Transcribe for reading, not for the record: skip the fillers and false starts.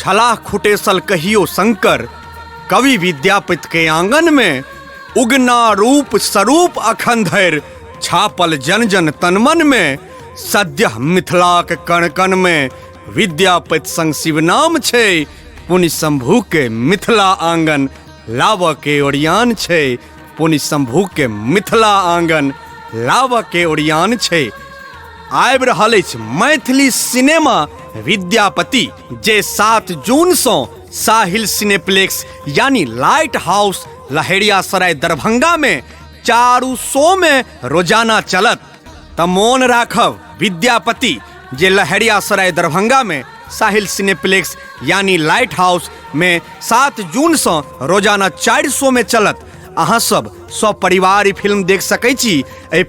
छलाह खुटेसल कहियो शंकर कवि विद्यापति के आंगन में। उगना रूप स्वरूप अखन धरि छापल जन जन तनमन में। सद्यः मिथिलाक कण कण में विद्यापति संग शिव नाम छै। पुनि शंभू के मिथिला आंगन लाबऽ के ओरियान छै। पुनि शंभू के मिथिला आंगन लाबऽ के ओरियान छै। आबि रहल अछि मैथिली सिनेमा विद्यापति, जे 7 जून सँ साहिल सिनेप्लेक्स यानी लाइट हाउस लहेरियासराय दरभंगा में 4 शो में रोजाना चलत। त मोन राखब, विद्यापति जे लहेरियासराय दरभंगा में साहिल सिनेप्लेक्स यानी लाइट हाउस में 7 जून सँ रोजाना 4 शो में चलत। अहाँ सब सपरिवार ई फिल्म देख सकै छी। एहि